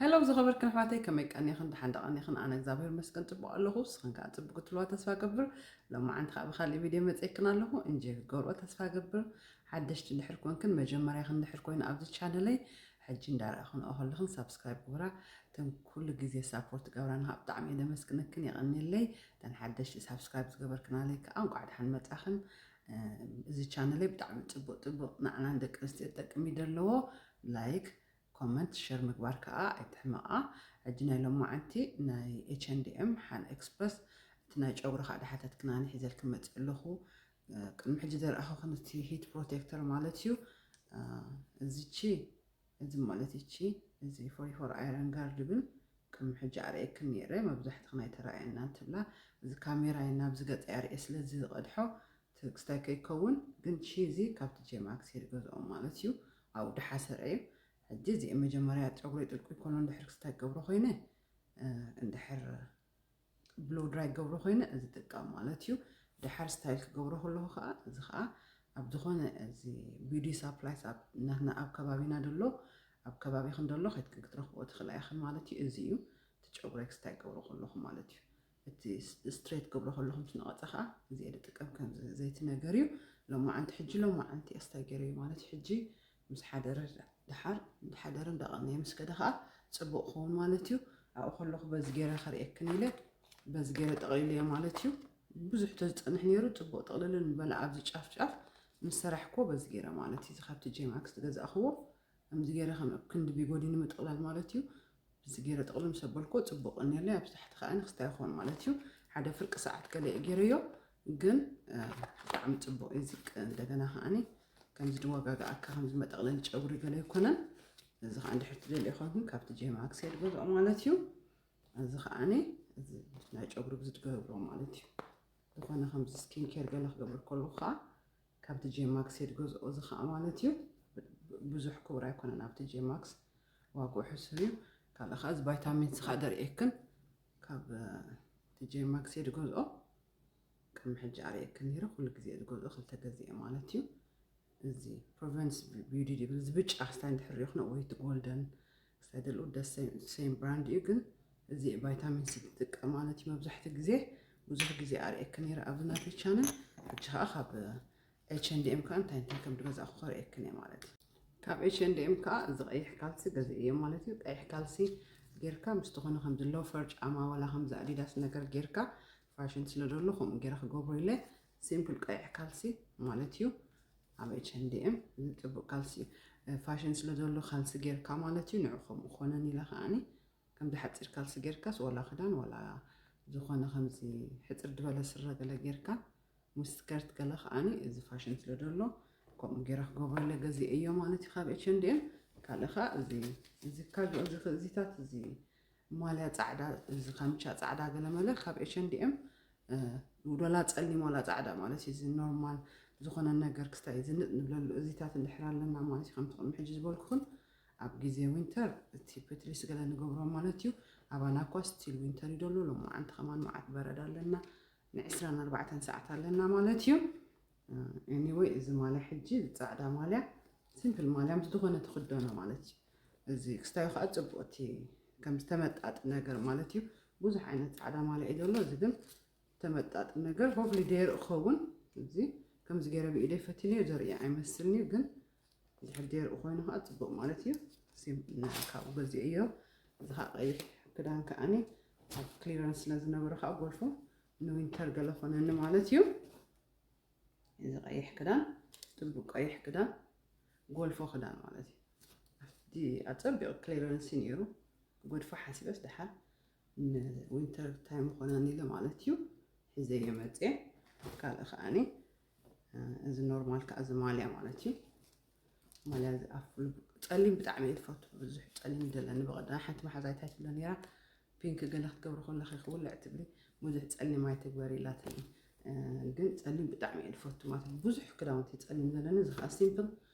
ሄሎ ዝኸበርክን ኣሕዋተይ፣ ከመይ ቀኒኽን? ደሓን ዶ ቀኒኽን? ኣነ እግዚኣብሔር ይመስገን ጽቡቕ ኣለኹ። ንስኽን ከኣ ጽቡቕ ክትህልዋ ተስፋ እገብር። ሎማዓንቲ ከኣ ብኻልእ ቪድዮ መጺኤክን ኣለኹ። እንጆይ ክትገብርኦ ተስፋ እገብር። ሓደሽቲ እንድሕር ኮንክን፣ መጀመርያኽን እንድሕር ኮይኑ ኣብዚ ቻነለይ፣ ሕጂ እንዳረኣኽንኦ ከለኽን ሳብስክራይብ ግበራ። እተን ኩሉ ግዜ ሳፖርት ትገብራኒ ከኣ ብጣዕሚ እየ ዘመስግነክን፣ የቐንየለይ። እተን ሓደሽቲ ሳብስክራይብ ዝገበርክናለይ ከኣ እንቋዕ ደሓን መጻኽን። እ፣ እዚ ቻነለይ ብጣዕሚ ጽቡቕ ጽቡቕ ንዓና ንደቂ ኣንስትዮ ዝጠቅም እዩ ዘለዎ። ላይክ፣ ኮመንት፣ ሸር ምግባር ከኣ ኣይትሕመቓ። ሕጂ ናይ ሎማዓንቲ ናይ ኤች ኤንድ ኤም ሓን ኤክስፕረስ እቲ ናይ ጨጉሪ ከኣ ድሓተትክናኒ ሒዘልክን መጺእ ኣለኹ። እ፣ ቅድሚ ሕጂ ዘርኣኹኽን እቲ ሂት ፕሮቴክተር ማለት እዩ። እ፣ እዚቺ፣ እዚ ማለት እቺ፣ እዚ ፎርቲ ፎር ኣይረን ጋርድ ዝብል ቅድሚ ሕጂ ኣርእየክን ነይረ። መብዛሕትኽን ኣይተራእየናን ትብላ። እዚ ካሜራይ ናብዚ ገጸይ ኣርእየ ስለ ዝቐድሖ፣ እቲ ክስታይ ከይከውን፣ ግን ቺ እዚ ካብ ቲ ጄ ማክስ እየ ዝገዝኦ ማለት እዩ። ኣብኡ ድሓሰረ እዩ። ሕጂ እዚ መጀመርያ ጨጉረይ ጥልቁይ ከሎ እንድሕር ክስታይ ክገብሮ ኮይነ፣ እ፣ እንድሕር ብሎ ድራይ ክገብሮ ኮይነ እዚ ጥቀም ማለት እዩ። ድሓር ስታይል ክገብሮ ከለኹ ከኣ፣ እዚ ከኣ ኣብ ዝኾነ እዚ ቢዩቲ ሳፕላይስ ኣብ ናትና ኣብ ከባቢና ደሎ፣ ኣብ ከባቢኽን ደሎ ከይድክን ክትረኽብኦ ትኽእላ ኢኽን ማለት እዩ። እዚ እዩ እቲ ጨጉረይ ክስታይ ክገብሮ ከለኹ ማለት እዩ። እቲ ስ-፣ ስትሬት ክገብሮ ከለኹ ምስ ነቐጸ ከኣ እዚ እየ ዝጥቀም። ከምዚ ዘይቲ ነገር እዩ። ሎማዓንቲ፣ ሕጂ ሎማዓንቲ እየ ስታይ ገይረዮ ማለት እዩ። ሕጂ ምስ ሓደረ ድሓር፣ እንዳ ሓደረ እንዳቐነየ ምስ ከደ ከኣ ጽቡቕ ክኸውን ማለት እዩ። ኣብኡ ከለኹ በዚ ገይረ ከርእየክን ኢለ በዚ ገይረ ጠቕሊለዮ ማለት እዩ። ብዙሕ ተዝጸንሕ ነይሩ ጽቡቕ ጥቕልል ምበለ ኣብዚ ጫፍ ጫፍ ምስ ሰራሕክዎ በዚ ገይረ ማለት እዩ። እዚ ካብቲ ጄ ማክስ ዝገዛእክዎ ከምዚ ገይረ ከም ክንዲ ቢጎዲኒ ምጥቕላል ማለት እዩ። እዚ ገይረ ጥቕልል ምስ ኣበልክዎ ጽቡቕ እኒአለይ። ኣብዚ ታሕቲ ከኣ ንክስታይ ይኸውን ማለት እዩ። ሓደ ፍርቂ ሰዓት ገለ እየ ገይረዮ፣ ግን፣ እ፣ ብጣዕሚ ጽቡቕ እዩ። እዚ ቅ-፣ እንደገና ከኣኒ ከምዚ ድወጋግኣካ ከምዚ መጠቕለሊ ጨጉሪ ገለ ኣይኮነን። እዚ ከኣ እንድሕር ትደልዮ ኮይንኩም ካብቲ ጄ ማክስ እየ ዝገዝኦ ማለት እዩ። እዚ ከኣኒ እዚ ናይ ጨጉሪ ብዝትገብሮ ማለት እዩ። ዝኾነ ከምዚ ስኪን ኬር ገለ ክገብር ከለኹ ከኣ ካብቲ ጄ ማክስ እየ ዝገዝኦ። እዚ ከኣ ማለት እዩ ብዙሕ ክቡር ኣይኮነን ኣብቲ ጄ ማክስ፣ ዋግኡ ሕሱር እዩ። ካልእ ከኣ እዚ ቫይታሚን ሲ ከኣ ደርእየክን ካብ፣ እ፣ እቲ ጄ ማክስ እየ ዝገዝኦ። ቅድሚ ሕጂ ኣርእየክን ነይረ፣ ኩሉ ግዜ እየ ዝገዝኦ፣ ክልተ ገዚአ ማለት እዩ። እዚ ፕሮቨንስ ቢዩቲ ዝብል እዚ ብጫ ክስታይ እንድሕር ሪኢኽንኦ ወይ እቲ ጎልደን ክስታይ ደልኡ ደስ ሴም ብራንድ እዩ፣ ግን እዚ ቫይታሚን ሲ ትጥቀም ማለት እዩ። መብዛሕትኡ ግዜ ብዙሕ ግዜ ኣርእየኪ ነይረ ኣብዚ ናተይ ቻነል። ሕጂ ከዓ ካብ ኤች ኤንድ ኤም ከዓ እንታይ እንታይ ከም ዝገዛእኩ ከርእየክን እየ ማለት እዩ። ካብ ኤች ኤንድ ኤም ከዓ እዚ ቀይሕ ካልሲ ገዚአ እየ ማለት እዩ። ቀይሕ ካልሲ ጌርካ ምስ ዝኾነ ከምዚ ሎፈር ጫማ ዋላ ከምዚ ኣዲዳስ ነገር ጌርካ ፋሽን ስለ ዘሎ ከምኡ ጌረ ክገብሮ ኢለ ሲምፕል ቀይሕ ካልሲ ማለት እዩ። ኣብ ኤች ኤንድ ኤም እዚ ጽቡቕ ካልሲ እዩ። ፋሽን ስለ ዘሎ ካልሲ ጌርካ ማለት እዩ። ንዑ ከምኡ ኮነን ኢለ ከዓኒ ከምዚ ሓጺር ካልሲ ጌርካስ ዋላ ክዳን ዋላ ዝኾነ ከምዚ ሕጽር ዝበለ ስረ ገለ ጌርካ ምስ ስከርት ገለ ከዓኒ እዚ ፋሽን ስለ ዘሎ ከምኡ ጌረ ክገብረለ ገዚአ እዮ ማለት እዩ ካብ ኤች ኤንድ ኤም። ካልእ ከኣ እዚ፣ እዚ ካርጎ፣ እዚ፣ እዚታት፣ እዚ ማልያ ጻዕዳ፣ እዚ ካምቻ ጻዕዳ ገለ መለ ካብ ኤች ኤንድ ኤም፣ እ፣ ዶላ ጸሊም ዋላ ጻዕዳ ማለት እዩ። እዚ ኖርማል ዝኾነ ነገር ክስታይ ዝንጥ ንብለሉ እዚታት እንድሕር ኣለና ማለት እዩ። ከምቲ ቅድሚ ሕጂ ዝበልኩኹን ኣብ ግዜ ዊንተር እቲ ፕትሊስ ገለ ንገብሮ ማለት እዩ። ኣባና እኳ ስቲል ዊንተር እዩ ደሎ። ሎማዓንቲ ከማን መዓት በረድ ኣለና። ንዕስራን ኣርባዕተን ሰዓት ኣለና ማለት እዩ። ኤኒወይ፣ እዚ ማልያ ሕጂ ጻዕዳ ማልያ፣ ሲምፕል ማልያ ምስ ዝኾነ ትኽደኖ ማለት እዩ። እዚ ክስታዩ ከዓ ጽቡቕ፣ እቲ ከም ዝተመጣጥ ነገር ማለት እዩ። ብዙሕ ዓይነት ጻዕዳ ማልያ እዩ ዘሎ። እዚ ግን ተመጣጥ ነገር፣ ሆፕሊ ደይሩ ክኸውን። እዚ ከምዚ ገይረ ብኢደይ ፈቲነዮ፣ ዘርኢ ኣይመስልን'ዩ፣ ግን ድሕር ደይሩ ኮይኑ ከዓ ጽቡቕ ማለት እዩ። ሲም-፣ ና-፣ ካብኡ ገዚአ እዮ። እዚ ከዓ ቀይሕ ክዳን ከዓኒ ኣብ ክሊረንስ ስለ ዝነበረ ከዓ ጎልፎ ንዊንተር ገለ ኮነኒ ማለት እዩ። እዚ ቀይሕ ክዳን፣ ጽቡቕ ቀይሕ ክዳን፣ ጎልፎ ክዳን ማለት እዩ። ኣብቲ ኣጸቢቑ ክሊረንስ ነይሩ፣ ክገድፎ ሓሲበስ ደሓር ንዊንተር ታይም ኮነኒ ኢለ ማለት እዩ ሒዘዮ መጽየ። ካልእ ከዓኒ፣ እ፣ እዚ ኖርማል ከኣ እዚ ማልያ ማለት እዩ። ማልያ እዚ ኣፍሉ ጸሊም ብጣዕሚ እየ ዝፈቱ። ብዙሕ ጸሊም ይደለኒ። ብቐደም ሓንቲ መሓዛይ እንታይ ትብለ ነይራ፣ ፒንክ ገለ ክትገብሪ ከለኺ ክውልዕ ትብሊ፣ ብዙሕ ጸሊም ኣይትግበሪ ኢላትኒ። እ፣ ግን ጸሊም ብጣዕሚ እየ ዝፈቱ ማለት እዩ። ብዙሕ ክዳውንቲ ጸሊም ዘለኒ፣ እዚ ከኣ ሲምፕል፣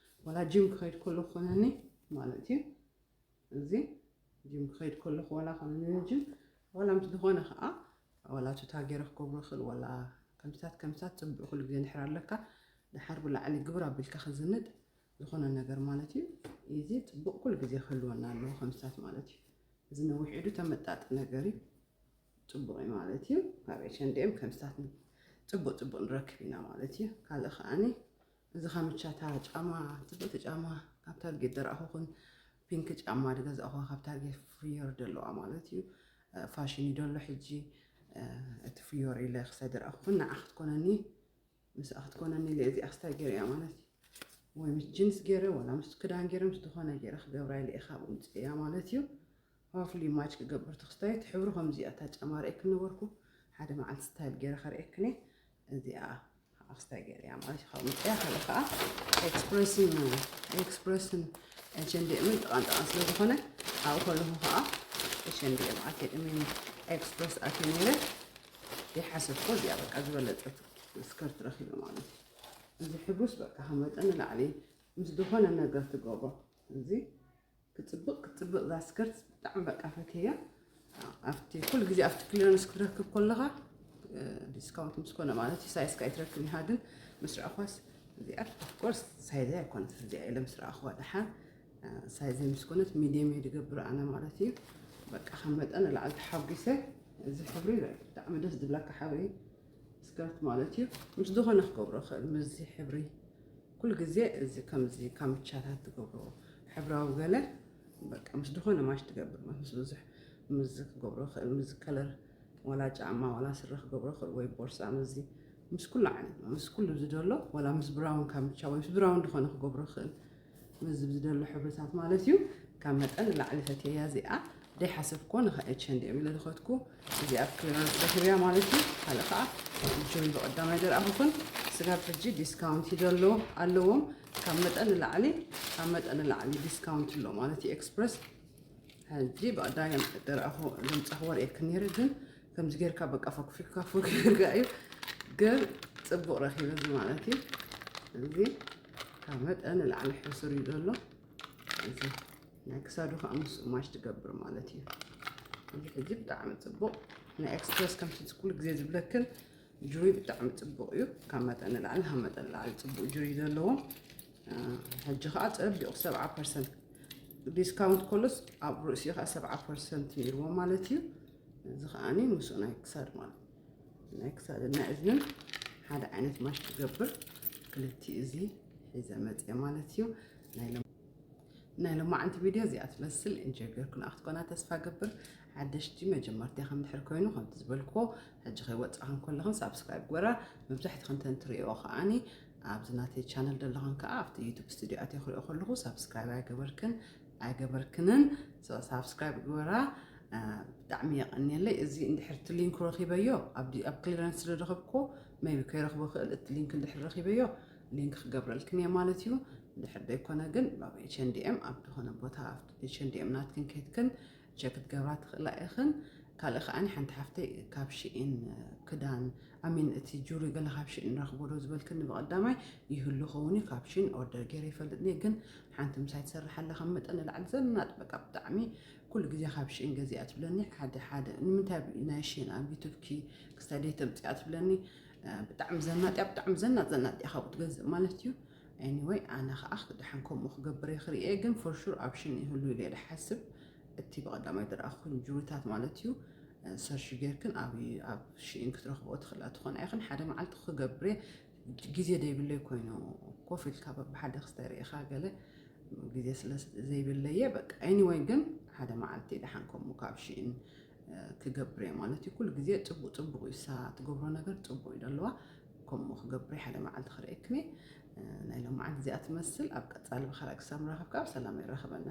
ዋላ ጂም ክኸይድ ከሎ ክኾነኒ ማለት እዩ። እዚ ጂም ክኸይድ ከለኹ ዋላ ኮነ ጂም፣ ዋላ ምስ ዝኾነ ከኣ፣ ዋላ ቱታ ገይረ ክገብሮ ይኽእል፣ ዋላ ከምስታት፣ ከምስታት ጽቡቕ ኩሉ ግዜ እንድሕር ኣለካ፣ ደሓር ብላዕሊ ግብር ኣቢልካ ክዝንጥ ዝኾነ ነገር ማለት እዩ። እዚ ጽቡቕ ኩሉ ግዜ ክህልወና ኣለዎ፣ ከምስታት ማለት እዩ። እዚ ነዊሕ ኢዱ ተመጣጢ ነገር እዩ። ጽቡቕ እዩ ማለት እዩ። ካብ ኤች ኤንድ ኤም ከምስታት ጽቡቕ ጽቡቕ ንረክብ ኢና ማለት እዩ። ካልእ ከዓኒ እዚ ካምቻታ ጫማ፣ ጽብቕቲ ጫማ ካብ ታርጌት ደረኣኹኹን፣ ፒንክ ጫማ ዝገዛእኹዋ ካብ ታርጌት ፍዮር ደለዋ ማለት እዩ። እ፣ ፋሽን እዩ ደሎ ሕጂ። እ፣ እቲ ፍዮር ኢለ ክሳይ ደረኣኹኹን ንዓ ክትኮነኒ፣ ምስኣ ክትኮነኒ ኢለ እዚኣ ክስታይ ገይረ እያ ማለት እዩ። ወይ ምስ ጅንስ ገይረ፣ ወላ ምስ ክዳን ገይረ፣ ምስ ዝኾነ ገይረ ክገብራ ኢለ እየ ካብኡ ምጽእ እያ ማለት እዩ። ሆፍሊ ማች ክገብር ትኽስታይ፣ እቲ ሕብሩ ከምዚ እያ። እታ ጫማ ርእየክን ነበርኩ፣ ሓደ መዓልቲ ስታይል ገይረ ከርእየክን እየ። እዚኣ ከዓ ክስታይ ገይረ እያ ማለት እዩ። ካብኡ ምጽእ እያ። ካልእ ከዓ ኤክስፕረስን፣ ኤክስፕረስን ኤች ኤንድ ኤምን ጥቓን ጥቓን ስለ ዝኾነ፣ ኣብኡ ከለኹ ከዓ ኤች ኤንድ ኤም ኣትየ፣ ሚን ኤክስፕረስ ኣትየ ነይረ። ዘይሓሰብኩ እዚኣ በቃ ዝበለጸት ስከርት ረኺበ ማለት እዩ። እዚ ሕብሩስ በቃ ካብ መጠን ንላዕሊ ምስ ዝኾነ ነገር ትገብሮ። እዚ ክጽብቕ፣ ክጽብቕ እዛ ስከርት ብጣዕሚ በቃ ፈትየያ። ኣብቲ ኩሉ ግዜ ኣብቲ ክሊረንስ ክትረክብ ከለኻ፣ እ፣ ዲስካውንት ምስ ኮነ ማለት እዩ፣ ሳይዝካ ኣይትረክብን ኢኻ። ግን ምስ ረኣኽዋስ እዚኣ ኦፍኮርስ ሳይዘይ ኣይኮነት፣ እዚኣ ኢለ ምስ ረኣኽዋ ደሓን፣ እ፣ ሳይዘይ ምስ ኮነት ሚድየም እየ ዝገብር ኣነ ማለት እዩ። በቃ ካብ መጠን ንላዕሊ ተሓጒሰ። እዚ ሕብሪ ብጣዕሚ ደስ ዝብለካ ሕብሪ ስከርት ማለት እዩ። ምስ ዝኾነ ክገብሮ ይኽእል፣ ምስዚ ሕብሪ ኩሉ ግዜ እዚ ከምዚ ካምቻታት ትገብሮ ሕብራዊ ገለ በቃ ምስ ዝኾነ ማች ትገብር ማለት ምስ ብዙሕ ምስዚ ክገብሮ ይኽእል፣ ምስዚ ከለር ዋላ ጫማ ዋላ ስረ ክገብሮ ይኽእል ወይ ቦርሳ ምስዚ ምስ ኩሉ ዓይነት ምስ ኩሉ ዝደሎ ዋላ ምስ ብራውን ካምቻ ወይ ምስ ብራውን ዝኾነ ክገብሮ ይኽእል። ምስዚ ዝደሎ ሕብርታት ማለት እዩ። ካብ መጠን ንላዕሊ ፈትየያ እዚኣ። ደይሓሰብኮ ንኻ ኤች ኤንድ ኤም ኢለ ዝኸድኩ እዚኣ ኣብ ክሊራንስ ረኺበያ ማለት እዩ። ካልእ ከዓ ጁሪ ብቐዳማይ ደርኣኹኹን ስጋብ ሕጂ ዲስካውንት ይደሎ ኣለዎም። ካብ መጠን ንላዕሊ፣ ካብ መጠን ንላዕሊ ዲስካውንት ኣሎ ማለት እዩ። ኤክስፕረስ ሕጂ ብቐዳይ ደርኣኹ ዘምጻኹ ወርእየክን ነይረ፣ ግን ከምዚ ጌርካ በቃ ፈኩፊካ ፈኩፊካ እዩ። ግን ጽቡቕ ረኺበ እዚ ማለት እዩ። እዚ ካብ መጠን ንላዕሊ ሕሱር እዩ ዘሎ። እዚ ናይ ክሳዱ ከዓ ምስ ማች ትገብር ማለት እዩ። እዚ ሕጂ ብጣዕሚ ጽቡቕ ናይ ኤክስፕረስ ከምቲ ኩሉ ግዜ ዝብለክን ጁሪ ብጣዕሚ ጽቡቕ እዩ። ካብ መጠን ንላዕሊ፣ ካብ መጠን ንላዕሊ ጽቡቕ ጁሪ እዩ ዘለዎ። እ፣ ሕጂ ከዓ ጸቢቑ ሰብዓ ፐርሰንት ዲስካውንት ከሎስ ኣብ ርእሲኡ ከዓ ሰብዓ ፐርሰንት ነይርዎ ማለት እዩ። እዚ ከዓኒ ምስኡ ናይ ክሳድ ማለት ናይ ክሳድን ናይ እዝንን ሓደ ዓይነት ማች ትገብር ክልቲኡ እዚ ሒዘ መፅየ ማለት እዩ። ናይ ሎም-፣ ናይ ሎማዓንቲ ቪድዮ እዚኣ ትመስል። ኢንጆይ ጌርኩን ክትኮና ተስፋ ገብር። ሓደሽቲ መጀመርታ ከም ድሕር ኮይኑ ከምቲ ዝበልክዎ ሕጂ ከይወፃእኽን ከለኽን ሳብስክራይብ ግበራ። መብዛሕትኽን ተን ትሪእዎ ከዓኒ ኣብዚ ናተይ ቻነል ዘለኽን ከዓ ኣብቲ ዩቱብ ስቱዲዮ ኣትየ ክሪኦ ከለኹ ሳብስክራይብ ኣይገበርክን ኣይገበርክንን። ሶ ሳብስክራይብ ግበራ። እ፣ ብጣዕሚ የቐንየለይ። እዚ እንድሕር እቲ ሊንክ ረኺበዮ ኣብ ዲ-፣ ኣብ ክሊራንስ ስለ ረኸብኩ ሜቢ ከይረኽቦ ክእል። እቲ ሊንክ እንድሕር ረኺበዮ ሊንክ ክገብረልክን እየ ማለት እዩ። እንድሕር ዘይኮነ ግን ኣብ ኤች ኤንድ ኤም ኣብ ዝኾነ ቦታ ኤች ኤንድ ኤም ናትክን ከይድክን ቸክ ክትገብራ ትኽእላ ኢኽን። ካልእ ከዓኒ ሓንቲ ሓፍተይ ካብ ሽኢን ክዳን ኣሚን እቲ ጁሪ ገለ ካብ ሽኢን ረኽቦ ዶ ዝበልክኒ ብቐዳማይ ይህሉ ኸውን እዩ። ካብ ሽኢን ኦርደር ገይረ ይፈልጥኒ ግን ሓንቲ ምሳይ ትሰርሕ ኣላ ካብ መጠን ንላዕሊ ዘናጥ በቃ ብጣዕሚ ኩሉ ግዜ ካብ ሽኢን ገዚኣ ትብለኒ። ሓደ ሓደ ንምንታይ ናይ ሽኢን ኣብ ዩቱብኪ ክስታይ ደይ ተምፅኣ ትብለኒ። እ፣ ብጣዕሚ ዘናጥ እያ፣ ብጣዕሚ ዘናጥ ዘናጥ እያ ካብኡ ትገዝእ ማለት እዩ። ኤኒወይ ኣነ ከዓ ደሓን ከምኡ ክገብር እየ ክርእየ ግን ፎር ሹር ኣብ ሽኢን ይህሉ ኢለ እየ ዝሓስብ። እቲ ብቐዳማይ ዝረኣኹን ጁሪታት ማለት እዩ። ሰርች ጌርክን ኣብ፣ ኣብ ሽኢን ክትረኽብኦ ትኽእላ ትኾና ኢኽን። ሓደ መዓልቲ ክገብር እየ፣ ግዜ ደይብለይ ኮይኑ ኮፍ ኢልካ በብሓደ ክስታይ ርኢኻ ገለ ግዜ ስለ ዘይብለየ በቃ። ኤኒወይ ግን ሓደ መዓልቲ ደሓን ከምኡ ካብ ሽኢን፣ እ፣ ክገብር እየ ማለት እዩ። ኩሉ ግዜ ጽቡቕ ጽቡቕ እዩ፣ እሳ ትገብሮ ነገር ጽቡቕ እዩ ደለዋ። ከምኡ ክገብር እየ፣ ሓደ መዓልቲ ክርእየክን እየ። እ፣ ናይ ሎማዓንቲ እዚኣ ትመስል። ኣብ ቀጻሊ ብኻልእ ክሳብ ንራኸብ ከኣ ብሰላም የራኽበና።